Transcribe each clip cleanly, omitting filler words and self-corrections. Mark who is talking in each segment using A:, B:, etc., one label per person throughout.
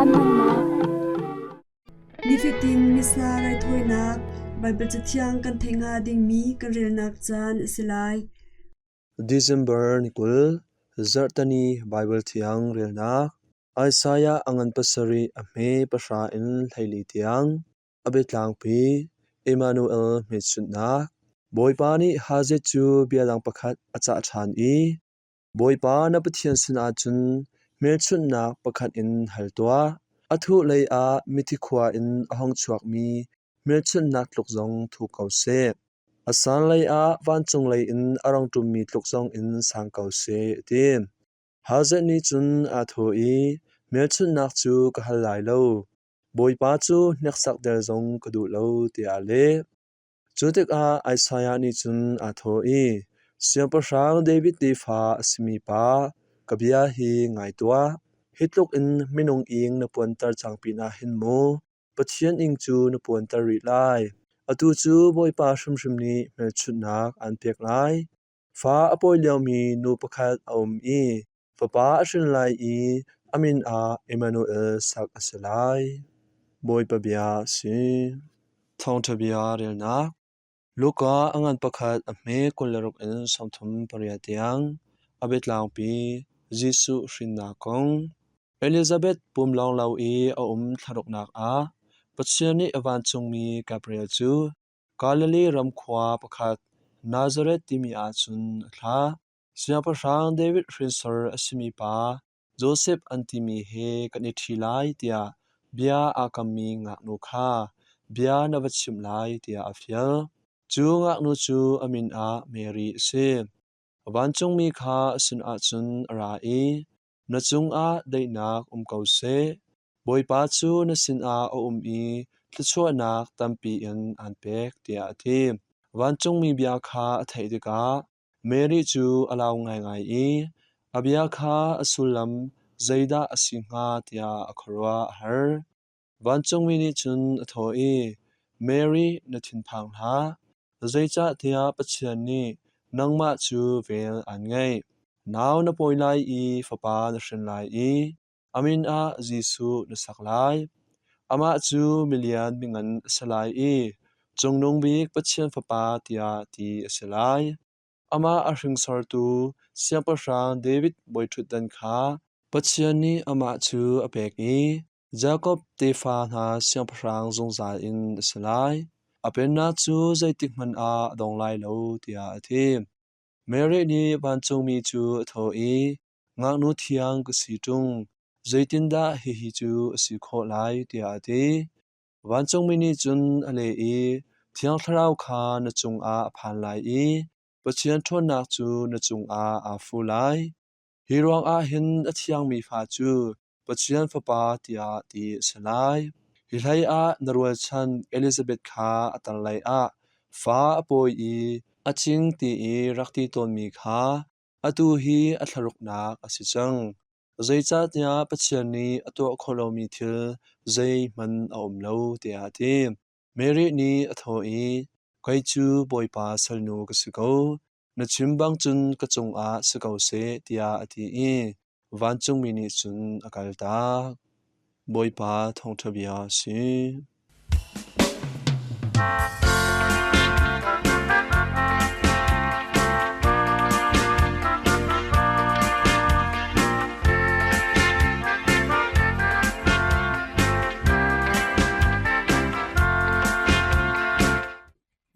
A: Caan hmannak.
B: Nifatin Missa raithawinak Baibal Cathiang kan theih hnga dingmi kan relnak caan a si lai.
C: December ni 20, Zarhteni Baibal Thiang relnak Isaiah a ngan pasarih a hme pahra in 14 tiang. A biatlangpi Immanuel hmelchunhnak Bawipa nih Hazet cu bia dang pakhat a cah ṭhan i, Bawipa na Pathian sinah cun hmelchunhnak pakhat in hal tuah. A thuh leiah mithi khua in a hung chuakmi hmelchunhnak tluk zong thu ko seh. A sanglei ah vancung lei in a rung ṭummi tluk zongin sang ko seh, a ti. Hazet nih cun aa thawh i, Hmelchunhnak cu ka hal lai lo. Bawipa cu hneksak del zong ka duh lo, tiah a leh. Cu tikah Isaiah nih cun aa thawh i, Siangpahrang David tefa a simi pa, ka bia hi ngai tuah. Hi tluk in minung ing na puanter cang pinah hin maw Pathian ing cu na puanter rih lai? Atu cu Bawipa hrimhrim nih hmelchunhnak aan pek lai. Fa a pawi liomi nu pakhat a um i Fapa a hrin lai i a min ah Immanuel sak a si lai. Bawipa bia a si. Thawngṭha bia relnak Luka a ngan pakhat a hme 26 in 38 tiang a biatlangpi Jesuh hrinnak kong. Elizabeth pum lawng lo i a um thlaruknak ah Pathian nih a vancungmi Gabriel cu Galilee ram khua pakhat Nazareth timi ah cun a thlah. Siangpahrang David hrinsor a simi pa Josef an timi he kan i ṭhi lai tiah bia aa kammi ngaknu kha bia na va chimh lai tiah a fial. Cu ngaknu cu a min ah Mary a si. Vancungmi kha a sinah cun a ra i, Na cungah daihnak um ko seh. Bawipa cu na sinah a um i thluachuahnak tampi in aan pek, tiah a ti. Vancungmi bia kha a theih tikah Mary cu a lau ngaingai i a bia kha a sullam zeidah a si hnga tiah a khuaruah a har. Vancungmi nih cun a thawh i, Mary, na thinphang hlah, zeicahtiah Pathian nih nangmah cu vel aan ngeih. Nau na pawi lai i fapa na hrin lai i a min ah Jesuh na sak lai. Amah cu milian mingan a si lai i Cungnung Bik Pathian Fapa tiah ti a si lai. Amah a hringsortu Siangpahrang David bawiṭhutdan kha Pathian nih amah cu a pek i Jakob tefa hna siangpahrang zungzal in a si lai. A pennak cu zeitikhmanh ah a dong lai lo, tiah a ti. Mary nih vancungmi cu a thawh i, Ngaknu thiang ka si ṭung, zeitindah hihi cu a si khawh lai, tiah a ti. Vancungmi nih cun a leh i, Thiang Thlarau kha na cungah a phan lai i Pathian ṭhawnnak cu na cungah aa fu lai. Hi ruangah hin a thiangmi fa cu Pathian Fapa tiah ti a si lai. Hi hleiah na rualchan Elizabeth kha a tanglei ah fa a pawi i a cing ti i rak ti tawnmi kha Atu hi a thlaruknak a si cang. Zeicahtiah Pathian nih a tuah khawh lomi thil zeihmanh a um lo, tiah a ti. Mary nih a thawh i, Kei cu Bawipa salnu ka si ko. Na chim bang cun ka cungah si ko seh, tiah a ti i vancungmi nih cun a kaltak. Bawipa thawngṭha bia a si.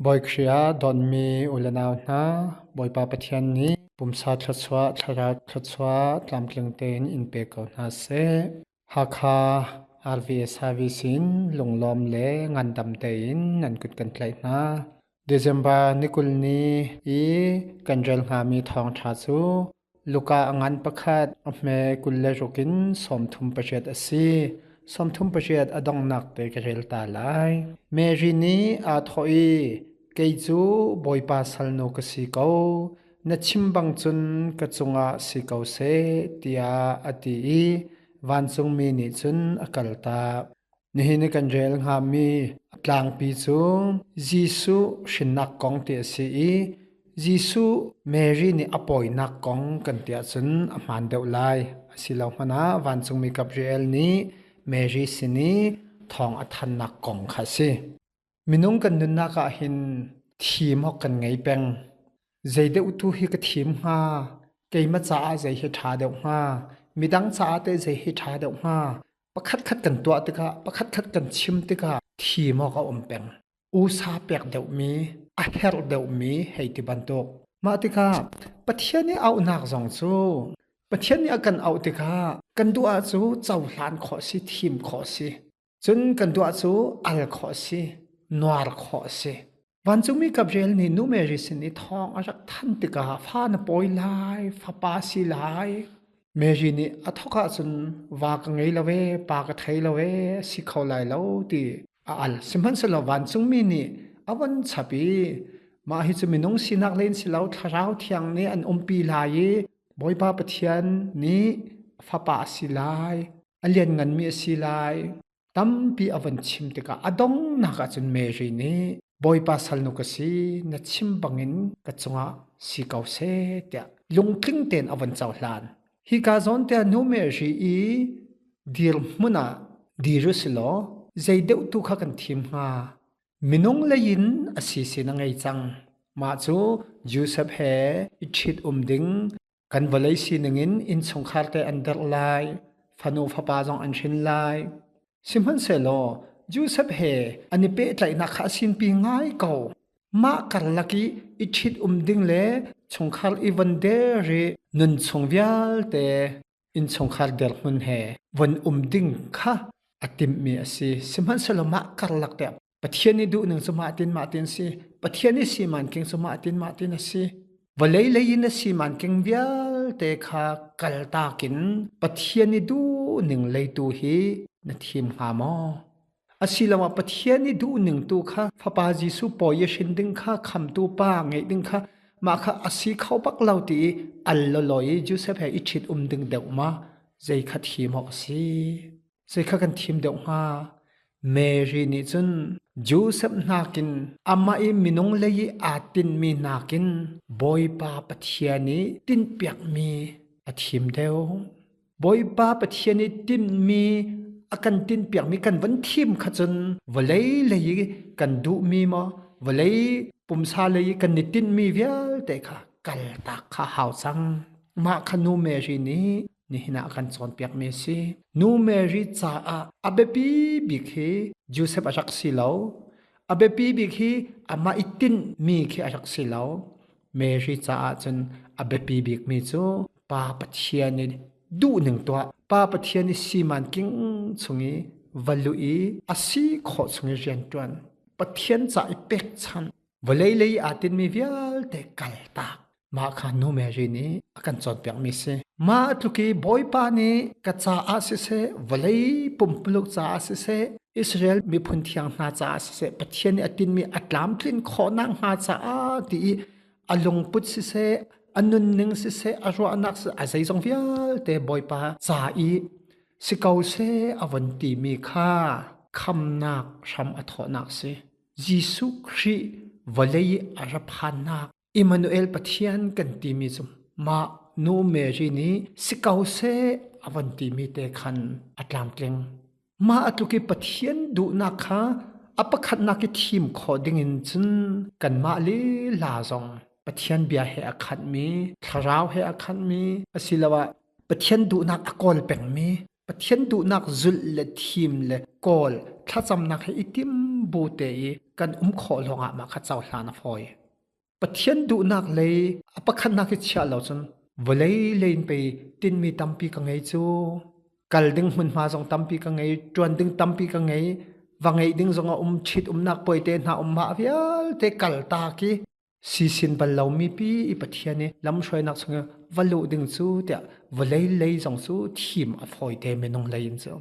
D: Bawi Khrih ah dawtmi u le nau hna, Bawipa Pathian nih pumsa thluachuah, thlarau thluachuah tlamtling tein in pe ko hna seh. Hakha RVA Service in lunglawm le ngandam tein nan kut kan tlaih hna. December ni 20 ni i kan rel hngami thawngṭha cu Luka a ngan pakhat a hme 26 in 38 a si. 38 a donghnak te ka rel ta lai. Mary nih aa thawh i, Kei cu Bawipa salnu ka si ko. Na chim bang cun ka cungah si ko seh, tiah a ti i vancungmi nih cun a kaltak. Nihin i kan rel hngami tlangpi cu Jesuh hrinnak kong ti a si i Jesuh Mary nih a pawinak kong kan ti ahcun a hmaan deuh lai. Asilo hmanh ah vancungmi Gabriel nih Mary sin i thawng a thannak kong kha a si. Minung kan nunnak ah hin thim awk kan ngei peng. Zei deuh tu hi ka thim hnga? Keimah caah zei hi ṭha deuh hnga? Midang caah teh zei hi ṭha deuh hnga? Pakhatkhat kan tuah tikah, pakhatkhat kan chim tikah thim awk a um peng. Usa pek deuhmi, a herh deuhmi hei ti bantuk. Mah tikah Pathian i auhnak zong cu Pathian nih a kan auh tikah kan duh ah cu cohlan khawh si, thim khawh si. Cun kan duah cu al khawh a si, nuar khawh a si. Vancungmi Gabriel nih nu Mary sin i thawng a rak than tikah fa na pawi lai, fapa si lai. Mary nih a thawk ahcun va ka ngei lo ee, pa ka thei lo ee, si kho lai lo ti a al. Sihmanhsehlaw vancungmi nih a von chap i mah hi cu minung sinak len si lo, thlarau thiang nih an umpi lai i Bawipa Pathian nih fapa a si lai, a liannganmi a si lai. Tampi a von chim tikah a donghnak ahcun Mary nih Bawipa salnu ka si, na chim bangin ka cungah si ko seh tiah lungtling tein a von cohlan. Hika zawn te ah nu Mary i dirhmun ah dir u si law zei deuh tu kha kan thim hnga? Minung lei in a si sin a ngei cang. Mah cu Joseph he i ṭhit um ding Kan vawlei sining in innchungkhar te an derh lai, fanu fapa zong an hrin lai. Sihmanhsehlaw Joseph he an i pehtlaihnak kha a sinpi ngai ko. Mah karlak i i ṭhit um ding le chungkhar i von der i nun chung vialte innchungkhar dirhmun he von um ding kha a timhmi a si. Sihmanhsehlaw mah karlak te Pathian i duhning cu mah tin mah tin si. Pathian i siman king cu mah tin mah tin a si. Vawlei lei in a siman king vialte kha kaltak in Pathian i duhning lei tu hi na thim hnga maw? Asiloah Pathian i duhning tu kha Fapa Jesuh pawi i hrin ding kha khamtu pa ngeih ding kha mah kha a si kho bak lo ti i al lawlaw i Joseph he i ṭhit um ding deuh ma zei kha thim awk a si? Zei kha kan thim deuh hnga? Mary nih cun Joseph nakin amah i minung lei i aa tinhmi nakin Bawipa Pathian i tinhpiakmi a thim deuh. Bawipa Pathian i tinhmi a kan tinhpiakmi kan van thim kha cun vawlei lei i kan duhmi maw vawlei pumsa lei i kan i tinhmi vialte kha kaltak kha hau cang. Mah kha nu Mary nih nihin ah kan cawnpiakmi a si. Nu Mary caah a biapi bik hi Joseph a rak si lo. A biapi bik hi amah i tinhmi khi a rak si lo. Mary caah cun a biapi bikmi cu Pa Pathian i duhning tuah, Pa Pathian i siman king chung i va luh i a si khawh chung i rianṭuan, Pathian ca i pekchanh, vawlei lei aa tinhmi vialte kaltak. Mah kha nu Mary nih a kan cawnpiakmi si. Mah tluk i Bawipa nih ka caah siseh, vawlei pumpuluk caah siseh, Israel miphun thiang hna caah siseh, Pathian nih a tinhmi a tlamtlin khawhnak hnga caah ti i a lungput siseh, a nunning siseh, a ruahnak siseh, a zeizong vialte Bawipa ca i si ko seh a von timi kha khamnak hram a thawhnak si. Jesuh Khrih vawlei a ra phannak Immanuel Pathian kan timi cu mah nu Mary nih si ko seh a von timi te khan a tlamtling. Mah a tluk i Pathian duhnak kha a pakhatnak i thim khawh dingin cun kanmah lila zong Pathian bia he a khatmi, thlarau he a khatmi asiloah Pathian duhnak a kawl pengmi, Pathian duhnak zulh le thim le kawl thlacamnak he i tim bu te i kan um khawh lawngah mah kha cohlan a fawi. Pathian duhnak lei a pakhatnak i chiah lo cun vawlei lei in pei tinmi tampi ka ngei cu kal ding hmunhma zong tampi ka ngei ṭuan ding tampi ka ngei va ngeih ding zong a um ṭhit umnak puai te hna um mah vialte kal ta ki sisin bal lomi pi i Pathian i lamhruainak chung i va luh ding cu tiah vawlei lei zong cu thim a fawi te minung lei in cu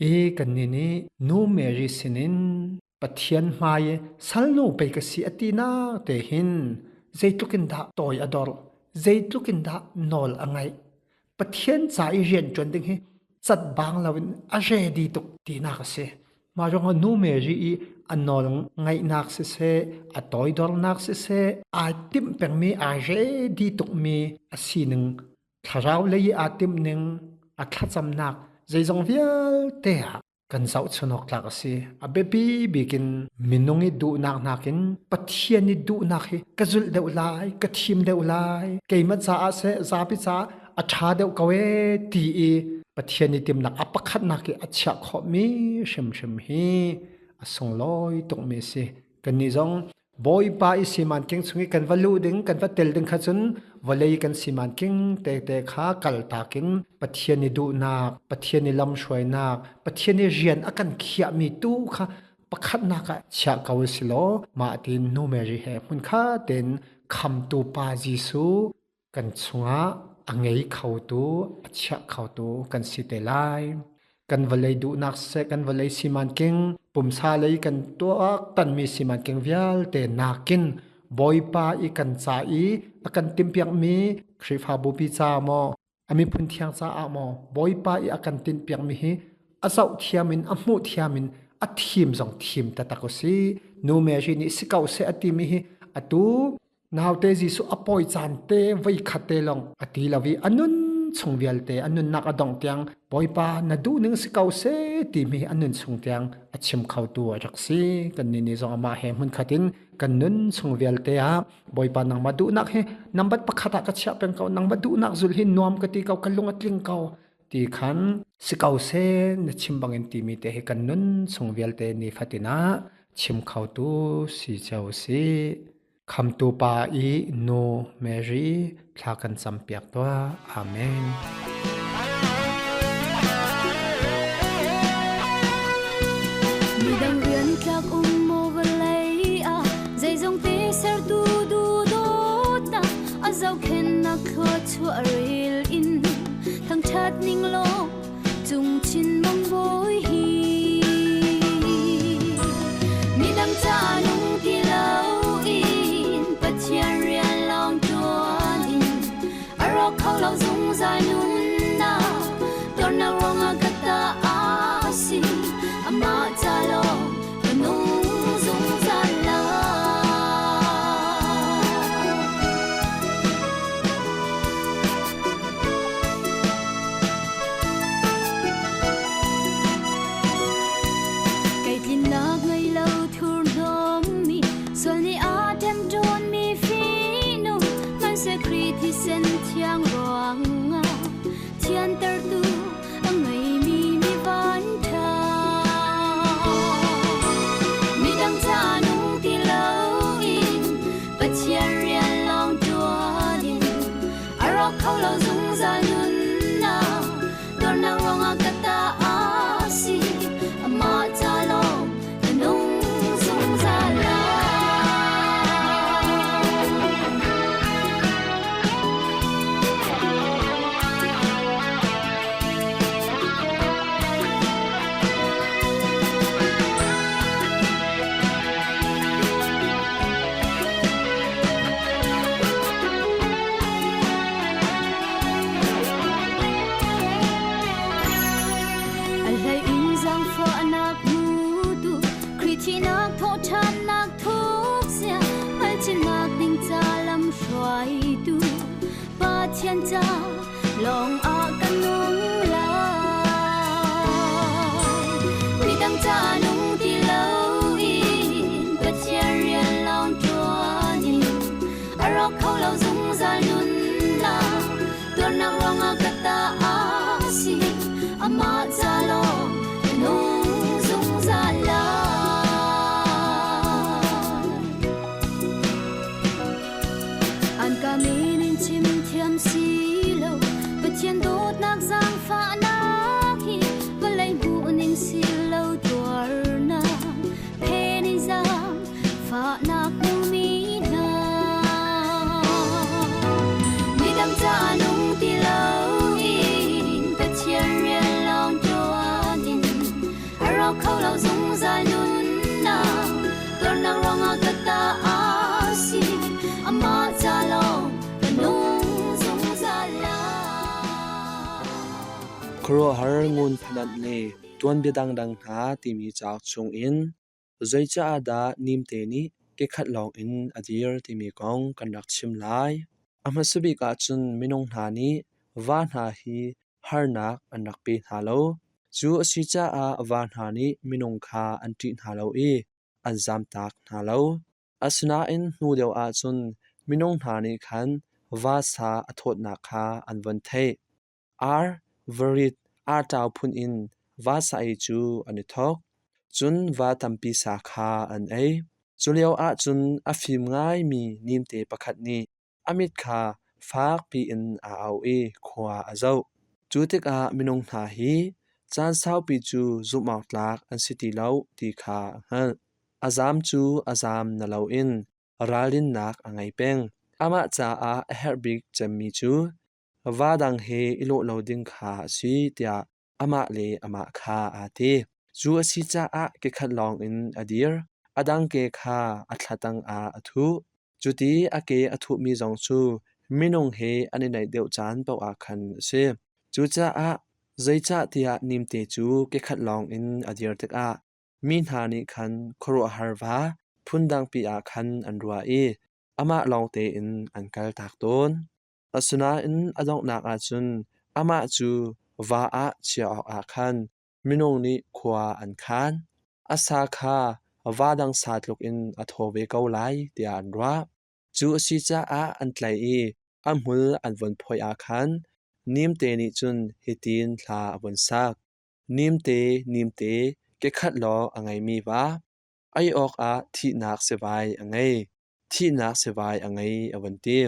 D: i kannih nih nu Mary sinin Pathian hmai i salnu pei ka si a tinak te hin zeitluk in dah tawi a dor zeitluk in dah nawl a ngaih Pathian ca i rian ṭuan ding hi cat bang loin a ready tuk tinak a si. Mah ruangah nu Mary i a nawl ngaihnak siseh, a toidornak siseh, aa timh pengmi, aa ready tukmi a sining, thlarau lei i aa timhning, a thlacamnak. Zeizong vialte ah kan zohchun awk tlak a si. A biapi bik in minung i duhnak nakin Pathian i duhnak hi ka zulh deuh lai, ka thim deuh lai, keimah caah seh, zapi caah a ṭha deuh ko ee ti i Pathian i timnak a pakhatnak i a chiah khawhmi hrimhrim hi a sunglawi tukmi a si. Kannih zong Bawipa i siman king chung i kan va luh ding, kan va tel ding kha cun vawlei kan siman king tete kha kaltak in Pathian i duhnak, Pathian i lamhruainak, Pathian i rian a kan khiahmi tu kha pakhatnak ah chiah ko si law mah tin Nu Mary he hmunkhat tein khamtu Pa Jesuh kan chungah a ngei khotu, a chiah khotu kan si te lai. Kan vawlei duhnak siseh, kan vawlei simanking, pumsa lei kan tuak tanmi simanking vialte nakin Bawipa i kan ca i a kan timhpiakmi Khrihfabu pi ca maw, a miphun thiang caah maw, Bawipa i a kan tinhpiakmi hi a zoh thiam in a hmuh thiam in a thim zong thim taktak u si. Nu Mary nih si ko seh a timi hi atu Naute Jesuh a pawi caan te voi khat te lawng a ti lo i a nun chung vialte a nunnak a dongh tiang Bawipa na duhning si ko seh timi a nun chung tiang a chim khotu a rak si. Kannih nih zong amah he hmunkhat in kan nun chung vialte ah Bawipa nangmah duhnak hi nambat pakhat ah ka chiah peng ko nangmah duhnak zul hi nuam ka ti ko ka lung a tling ko ti khan si ko seh na chim bangin timi te hi kan nun chung vialte ni fatin ah chim khotu si cio si. Khamtu Pa i nu Mary thla kan campiak tuah. Amen.
A: Midang rian tlak um maw vawlei ah zeizong te sertu duhdawtnak a zohkhennak thluachuah rel in thangṭhat ning law cung chin mang bawi hi midang ca nung ti lo in Pathian rian lawng ṭuan in a rawk kho lo zungzal nunnak tornak ruangah ka ta a si amah ca lawng ka nung zungzal lai. Kei tlinnak ngei lo thurhnawmmi sual nih aa ṭemṭawnmi fihnung hmanhseh Khrih thisen thiang ruangah thiantertu a ngeimi mi vanṭha. Midang ca nung ti loin Pathian rian lawng ṭuan in a rawk kho lo zungzal nunnak dornak ruangah ka ta a si amah ca lawng ka nung zungzal lai. A hlei in zaangfahnak hmutu Khrih thihnak thawhṭhannak thukzia hngalhchinnak ding ca lam hruaitu Pathian ca lawng ah ka nung lai. Midang ca nung ti loin Pathian rian lawng ṭuan in a rawk kho lo zungzal nunnak tuarnak ruangah ka ta a si amah ca lawng ka nung zungzal lai. An ka min in chim thiam si lo Pathian dawtnak zaangfahnak hi vawlei hmuh ning si lo tuarnak phen in zaangfahnak hmumi hna midang ca nung ti loin Pathian rian lawng ṭuan in a rawk kho lo zungzal nunnak tuarnak ruangah ka ta a si amah ca lawng ka nung zungzal lai.
C: Khuaruahhar ngun phanat le tuanbia dangdang hna timi cauk chungin zeicah dah nimte nih kekhat lawngin a dir timi kong kan rak chim lai. A hmasa bik ahcun minung hna nih va hna hi harnak an rak pe hna lo. Cu a si caah va hna nih minung kha an ṭih hna lo i an zamtak hna lo. Asinain hnu deuh ahcun minung hna nih khan va sa a thawtnak kha an von theih. Ar, varit, artau phun in vasa ei cu an i thawk. Cun va tampi sa kha an ei. Culio ahcun a fim ngaimi nimte pakhat nih a mit kha fakpi in aa au i khua a zoh. Cu tikah minung hna hi caan saupi cu zumhawktlak an si ti lo ti kha a hngalh. A zaam cu a zaam na loin ralrinnak a ngei peng. Amah caah a herh bik cemmi cu va dang he i lawh lo ding kha a si tiah amah le amah kha aa ti. Cu a si caah kekhat lawngin a dir, a dang ke kha a thla tangah a thuh. Cuti a ke a thuhmi zong cu minung he an i naih deuh caan paoh ah khan a si. Cucaah zeicahtiah nimte cu kekhat lawngin a dir tikah mi hna nih khan khuaruahhar va phundangpi ah khan an ruah i amah lawng tein an kaltak tawn. Asinain a donghnak ah cun amah cu va ah chiah awkah khan minung nih khua an khan. A sa kha va dang sa tlukin a thaw ve ko lai tiah an ruah. Cu a si caah an tlaih i a hmul an von phoih ah khan nimte nih cun hitin hla a von sak. Nimte, nimte, kekhat lawng a ngeimi va, ei awkah thihnak sivai a ngei. Thihnak sivai a ngei a von ti.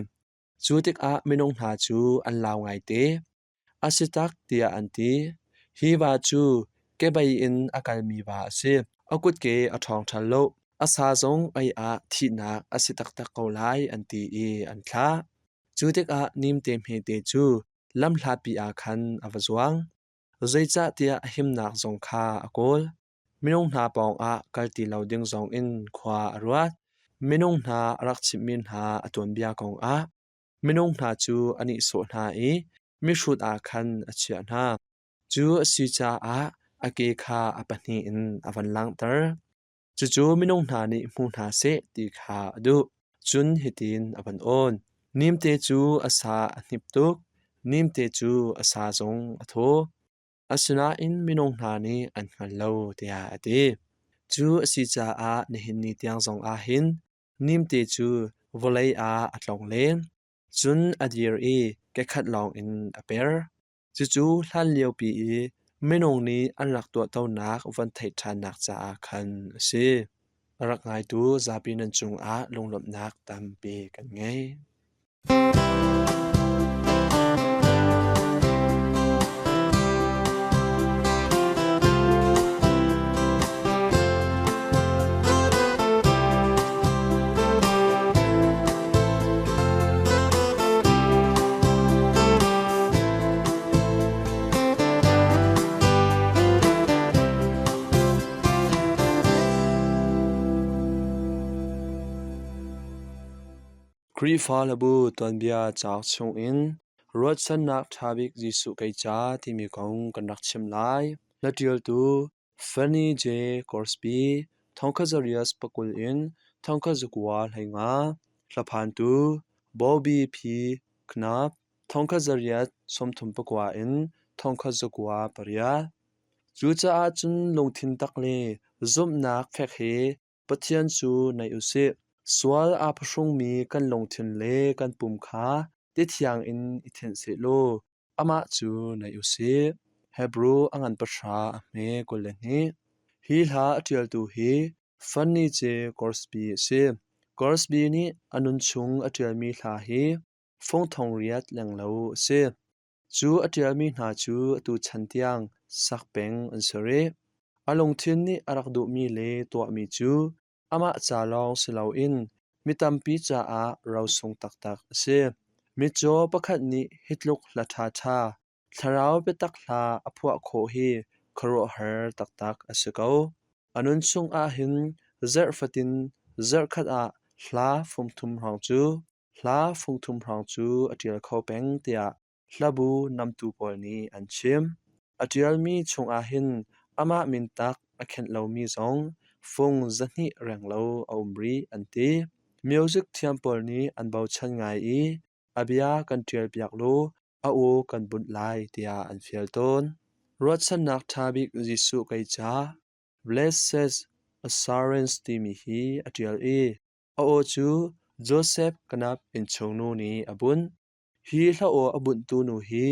C: Cu tikah minung hna cu an lau ngaite. A si tak tiah an ti. Hi va cu kebei in a kalmi va a si. A kutke a ṭhawng ṭhan lo. A sa zong ei ah thihnak a si taktak ko lai an ti i an thlah. Cu tikah nimte hmete cu lamhlatpi ah khan a va zuang. Zeicahtiah a himnak zong kha a kawl. Minung hna pawngah kal ti lo ding zongin khua a ruat. Minung hna a rak chimhmi hna a tuanbia kongah minung hna cu a nihsawh hna i mihrut ah khan a chiah hna. Cu a si caah a ke kha a pahnih in a van langhter. Cucu minung hna nih hmu hna seh ti kha a duh. Cun hitin a van awn. Nimte cu a sa a hnip tuk. Nimte cu a sa zong a thaw. Asinain minung hna nih an hngal lo tiah a ti. Cu a si caah nihin ni tiang zongah hin nimte cu vawlei ah a tlong len. Cun a dir i kekhat lawngin a per. Cucu hlanliopi i minung nih an rak tuahtonak von theih ṭhannak caah khan a si. A rak ngaitu zapi nan cungah lunglawmhnak tampi kan ngei. Khrihfa hlabu tuanbia cauk chungin Ruahchannak Ṭha Bik Jesuh Kei Ca timi kong kan rak chim lai. Hlaṭialtu Fanny J. Crosby, thongkhat pakul in thongkhat zakua hleinga. Hlaphantu Bobby P. Knapp, thongkhat 39 in thongkhat 98. Cucaah cun lungthin tak le zumhnak fek he Pathian cu naih u sih. Sual aa phuhrungmi kan lungthin le kan pum kha ti thiang in i thianh sehlaw amah cu naih u sih. Hebru a ngan pahra a hme 22. Hi hla a ṭialtu hi Fanny J. Crosby a si. Crosby nih a nunchung a ṭialmi hla hi fung thong riat lenglo a si. Cu a ṭialmi hna cu atu chan tiang sak peng an si rih. A lungthin nih a rak duhmi le tuahmi cu amah ca lawng si loin mi tampi caah rosung taktak a si. Mitcaw pakhat nih hi tluk hla ṭhaṭha, thlarau biatak hla a phuah khawh hi khuaruahhar taktak a si ko. A nunchung ahhin zarh fatin zarhkhat ah hla fungthum hrawng cu Hla fungthum hrawng cu a ṭial kho peng tiah hlabu namtu pawl nih an chim. A ṭialmi chungah hin amah min tak a khenh lomi zong fung 200 renglo a um rih an ti. Music thiam pawl nih an bochan ngai i a bia kan ṭialpiak law a aw kan bunh lai tiah an fial tawn. Ruahchannak ṭha bik Jesuh kei ca Blessed Assurance timi hi a ṭial i a aw cu Joseph Knapp innchungnu nih a bunh. Hi hla aw a bunhtu nu hi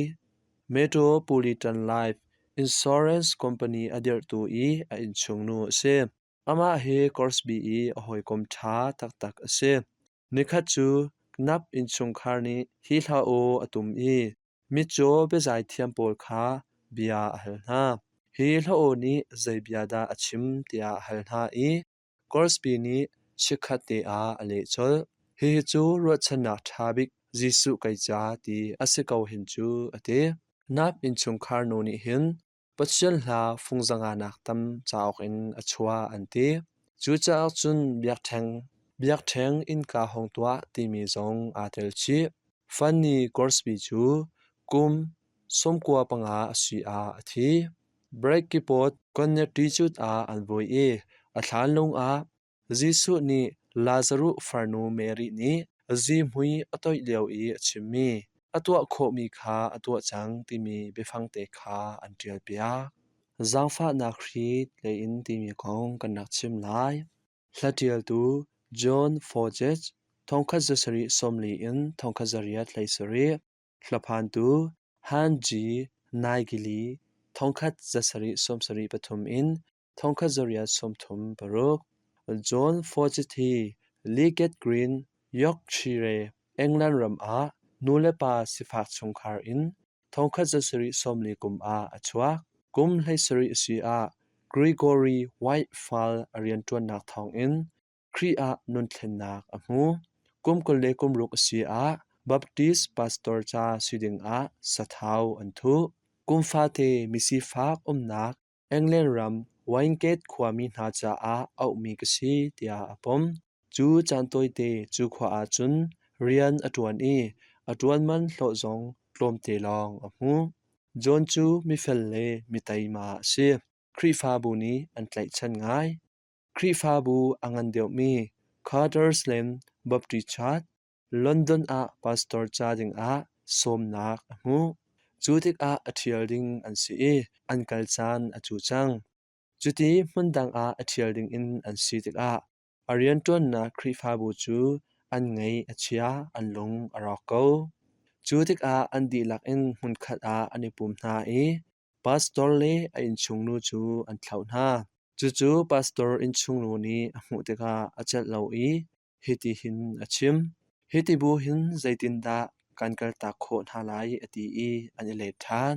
C: Metropolitan Life Insurance Company a dirhtu i a innchungnu a si. Amah hi Crosby i a hawikom ṭha taktak a si. Nikhat cu Knapp innchungkhar nih hi hla aw a tum i mitcaw biazai thiam pawl kha bia a hal hna. Hi hla aw nih zei bia dah a chim tiah a hal hna i Crosby nih chikkhat te ah a leh colh. Hihi cu ruahchannak ṭha bik Jesuh kei ca ti a si ko hen cu a ti. Knapp innchungkhar nu nih hin Pathian hla fung zanganak tam cauk in a chuah an ti. Cucaah cun biakṭheng innka hong tuah timi zong aa tel chih. Fanny Crosby cu kum 95 a si ah a thi. Brakeport Connecticut ah an vui i a thlanlung ah Jesuh nih Lazaruh farnu Mary nih zihmui a toih lio i a chimmi, a tuah khawhmi kha a tuah cang timi biafang te kha an ṭialpiak. Zaangfahnak hri leiin timi kong kan rak chim lai. Hlaṭialtu John Forges, thongkhat zasarih sawmli in thongkhat zariat 17, Hlaphantu Han G. Naigili, thongkhat zasarih 73 in thongkhat zariat 36. John Forsyth hi Leggett Green, Yorkshire, England ram ah nulepa sifak chungkhar in thongkhat zasarih 40 kum ah a chuak. Kum 17 a si ah Gregory Whitefall a rianṭuannak thawngin Khrih ah nunthlennak a hmu. Kum 26 a si ah Baptist pastor ca si dingah sathau an thuh. Kum fate misifak umnak England ram Wingate khuami hna caah auhmi ka si tiah a pom. Cu caan tawite cu khua ah cun rian a ṭuan i a ṭuan man hlawh zong tlawmte lawng a hmu. John cu mifel le mi teima a si. Khrihfabu nih an tlaihchan ngai. Khrihfabu a ngan deuhmi Carter's Lane Baptist Church, London ah pastor ca dingah sawmnak a hmuh. Cu tikah a ṭhial ding an si i an kal caan a cu cang. Cuti hmundang ah a ṭhial dingin an si tikah a rianṭuannak Khrihfabu cu an ngaih a chia, an lung a rawk ko. Cu tikah an dihlak in hmunkhat ah an i pum hna i pastor le a innchungnu cu an thlauh hna. Cucu pastor innchungnu nih a hmuh tikah a celh lo i hitihin a chim: Hiti bu hin zeitindah kan kaltak khawh hna lai a ti i an i let ṭhan.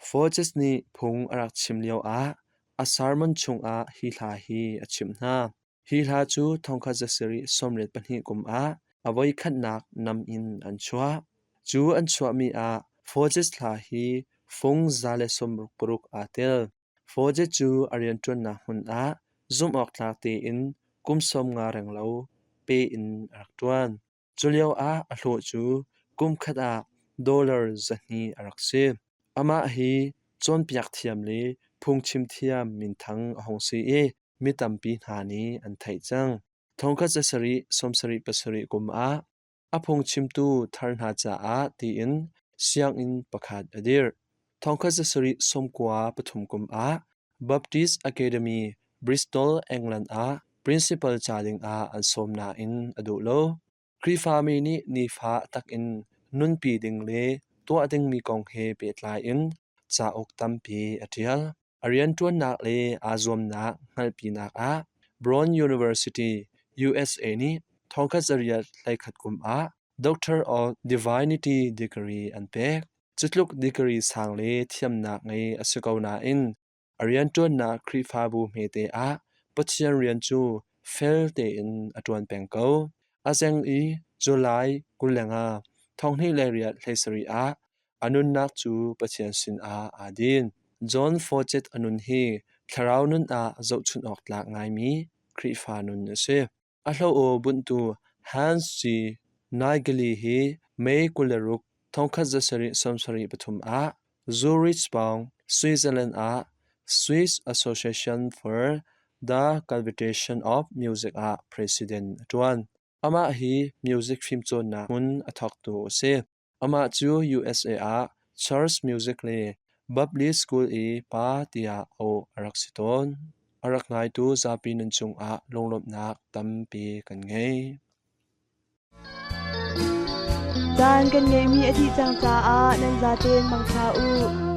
C: Forges nih phung a rak chim lioah a sermon chungah hi hla hi a chimh hna. Hi hla cu thongkhat zasarih 82 kum ah a voikhatnak nam in an chuah. Cu an chuahmi ah Forges hla hi fung 166 aa tel. Forges cu a rianṭuannak hmun ah zumhawktlak tein kum 50 renglo pe in a rak ṭuan. Culio ah a hlawh cu kum khat ah dollar 200 a rak si. Amah hi cawnpiak thiam le phungchim thiam minthang a hung si i mi tampi hna nih an theih cang. Thongkhat zasarih 77 kum ah A phungchimtu thar hna caah tiin sianginn pakhat a dirh. Thongkhat zasarih 93 kum ah Baptist Academy, Bristol, England ah principal ca dingah an sawm nain a duh lo. Khrihfami nih nifa takin nunpi ding le tuah dingmi kong he pehtlai in cauk tampi a ṭial. A rianṭuannak le aa zuamnak hngalhpinak ah Brown University, USA nih thongkhat zariat 11 kum ah Doctor of Divinity degree an pek. Cutluk degree sang le thiamnak ngei a si ko nain a rianṭuannak Khrihfabu hmete ah Pathian rian cu fel tein a ṭuan peng ko. A zeng i July 25, 2027 ah A nunnak cu Pathian sinah aa din. John Fawcett a nun hi thlarau nun ah zohchunh awk tlak ngaimi Khrihfa nun a si. A hlo-aw bunhtu Hans G. Naegeli hi May 26, 1773 ah Zurich pawng Switzerland ah Swiss Association for the Cultivation of Music ah president a ṭuan. Amah hi music fimcawnnak hmun a thawktu a si. Amah cu USA ah church music le Baptist School i pa tiah auh a rak si tawn. A rak ngaitu zapi nan cungah lunglawmhnak tampi kan ngei.
B: Caan kan ngeihmi a dih cang caah nan zaten mangṭha u.